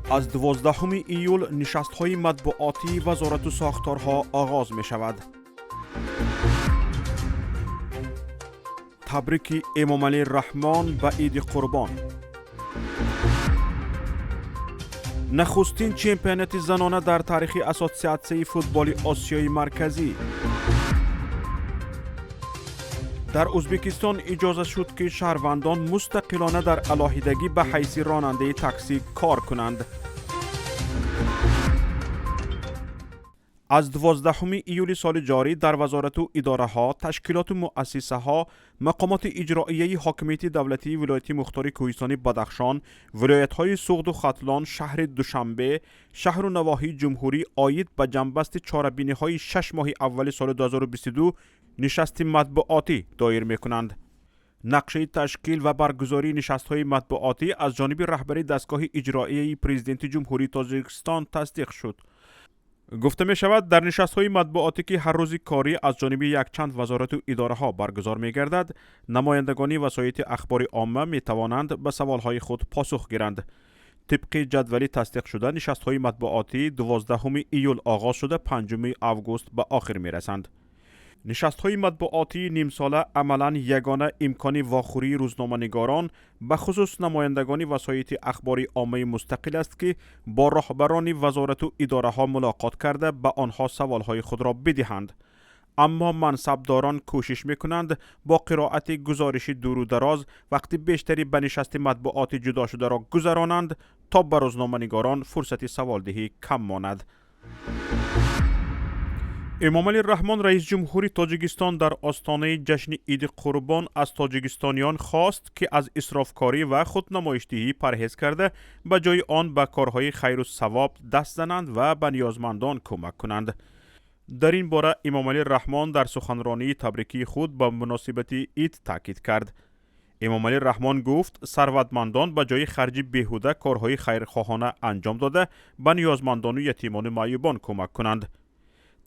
Аз 12 июл нишастҳои матбуотии вазорату сохторҳо оғоз мешавад. Табрики Эмомалӣ Раҳмон ба Иди Қурбон. Нахустин чемпионати занона дар таърихи Ассотсиатсияи футболи Осиёи Марказӣ. Дар Ӯзбекистон иҷоза шуд, ки шаҳрвандон мустақилона дар алоҳидагӣ ба ҳайси ронандаи таксӣ кор кунанд. Аз 12 июли соли ҷорӣ дар вазорату идораҳо, ташкилоту муассисаҳо, мақомоти иҷроияи ҳокимияти давлатии вилояти мухтори Кӯҳистони Бадахшон, вилоятҳои Суғду Хатлон, шаҳри Душанбе, шаҳру навоҳии ҷумҳурӣ оид ба ҷамъбасти чорабиниҳои 6 моҳи аввали соли 2022 нишасти матбуотӣ доир мекунанд. Нақшаи ташкил ва баргузории нишастҳои матбуотӣ аз ҷониби раҳбари дастгоҳи иҷроияи Президенти Ҷумҳурии Тоҷикистон тасдиқ шуд. Гуфта мешавад, дар нишастҳои матбуотӣ, ки ҳар рӯзи корӣ аз ҷониби якчанд вазорату идораҳо баргузор мегардад, намояндагони васоити ахбори омма метавонанд ба саволҳои худ посух гиранд. Тибқи ҷадвали тасдиқшуда, нишастҳои матбуотӣ 12 июл оғоз шуда, 5 август ба охир мерасанд. Нишастҳои матбуотии нимсола амалан ягона имкони вохӯрии рӯзноманигорон, ба хусус намояндагони васоити ахбори оммаи мустақил аст, ки бо роҳбарони вазорату идораҳо мулоқот карда, ба онҳо саволҳои худро бидиҳанд. Аммо мансабдорон кӯшиш мекунанд бо қироати гузориши дуру дароз вақти бештари ба нишасти матбуоти ҷудошударо гузаронанд, то ба рӯзноманигорон фурсати саволдиҳӣ кам монад. Эмомалӣ Раҳмон, раиси ҷумҳури Тоҷикистон, дар остонаи ҷашни Иди Қурбон аз тоҷикистониён хост, ки аз исрофкорӣ ва худнамоишдиҳӣ парҳез карда, ба ҷои он ба корҳои хайру савоб даст зананд ва ба ниёзмандон кӯмак кунанд. Дар ин бора Эмомалӣ Раҳмон дар суханронии табрикии худ ба муносибати ид таъкид кард. Эмомалӣ Раҳмон гуфт, сарватмандон ба ҷои харҷи беҳуда корҳои хайрхоҳона анҷом дода, ба ниёзмандону ятимону маъюбон кӯмак кунанд.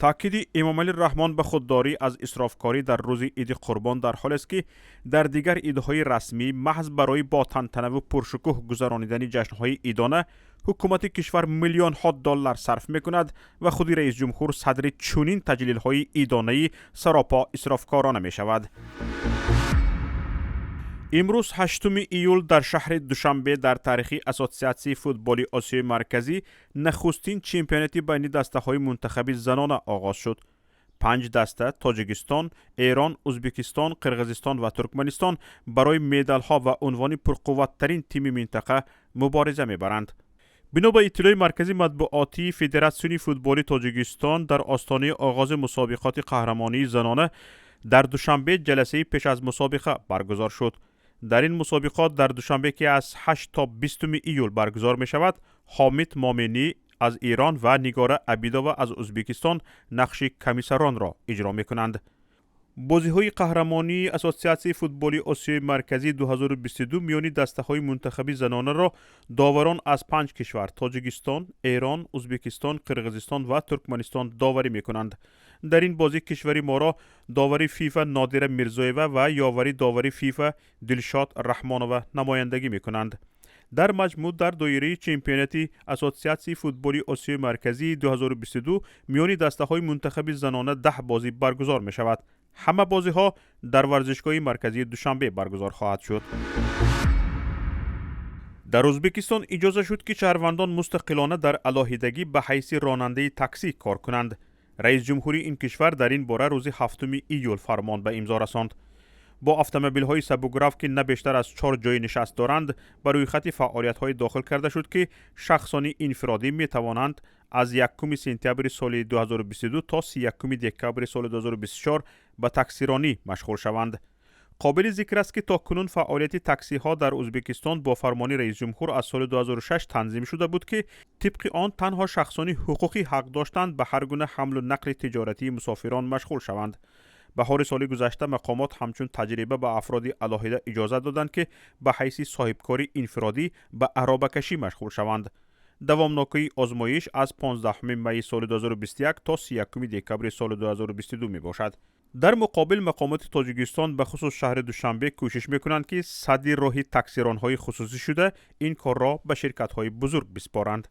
Таъкиди Эмомалӣ Раҳмон ба худдорӣ аз исрофкорӣ дар рӯзи Иди Қурбон дар ҳолест, ки дар дигар идҳои расмӣ маҳз барои бо тантанаву пуршукӯҳ гузаронидани ҷашнҳои идона ҳукумати кишвар миллионҳо доллар сарф мекунад ва худи раисҷумҳур садри чунин таҷлилҳои идонаи саропо исрофкорона мешавад. Имрӯз 8 июл дар шаҳри Душанбе дар таърихи Ассотсиатсияи футболи Осиёи Марказӣ нахустин чемпионати байни дастаҳои мунтахаби занона оғоз шуд. Панҷ даста Тоҷикистон, Эрон, Ӯзбекистон, Қирғизистон ва Туркманистон барои медалҳо ва унвони пурқувваттарин тими минтақа мубориза мебаранд. Бино ба иттилои маркази матбуотии Федератсиони футболи Тоҷикистон, дар остонаи оғози мусобиқоти қаҳрамонии занона дар Душанбе ҷаласаи пеш аз мусобиқа баргузор шуд. Дар ин мусобиқот дар Душанбе, ки аз 8 то 20 июл баргузор мешавад, Ҳомид Моминӣ аз Эрон ва Нигора Абидова аз Ӯзбекистон нақши комиссаронро иҷро мекунанд. Бозиҳои қаҳрамонии Ассотсиатсияи футболи Осиёи Марказӣ 2022 миёни дастаҳои мунтахаби занонаро доварон аз панҷ кишвар Тоҷикистон, Эрон, Ӯзбекистон, Қирғизистон ва Туркманистон доварӣ мекунанд. Дар ин бозӣ кишвари моро довари ФИФА Нодира Мирзоева ва ёвари довари ФИФА Дилшод Раҳмонова намояндагӣ мекунанд. Дар маҷмӯъ дар доираи чемпионати Ассотсиатсияи футболи Осиёи Марказии 2022 миёни дастаҳои мунтахаби занона 10 бозӣ баргузор мешавад. Ҳама бозиҳо дар варзишгоҳи марказии Душанбе баргузор хоҳад шуд. Дар Ӯзбекистон иҷоза шуд, ки шаҳрвандон мустақилона дар алоҳидагӣ ба ҳайси ронандаи таксӣ кор кунанд. Раис ҷумҳури ин кишвар дар ин бора рӯзи 7 июл фармон ба имзо расонд. Бо автомобилҳои сабукрав, ки на бештар аз чор ҷойи нишаст доранд, ба рӯйхати фаъолиятҳое дохил карда шуд, ки шахсони инфиродӣ метавонанд аз 1 сентябри соли 2022 то 31 декабри соли 2024 ба таксиронӣ машғул шаванд. Қобили зикр аст, ки то кунун фаъолияти таксиҳо дар Ӯзбекистон бо фармони раисҷумҳур аз соли 2006 танзим шуда буд, ки тибқи он танҳо шахсони ҳуқуқӣ ҳақ доштанд ба ҳар гуна ҳамлу нақли тиҷоратии мусофирон машғул шаванд. Баҳори соли гузашта мақомот ҳамчун таҷриба ба афроди алоҳида иҷозат доданд, ки ба ҳайси соҳибкори инфиродӣ ба аробакашӣ машғул шаванд. Давомнокии озмоиш аз 15 майи соли 2021 то 31 декабри соли 2022 мебошад. Дар муқобил, мақомоти Тоҷикистон, бахусус шаҳри Душанбе, кӯшиш мекунанд, ки садди роҳи таксиронҳои хусусӣ шуда, ин корро ба ширкатҳои бузург биспоранд.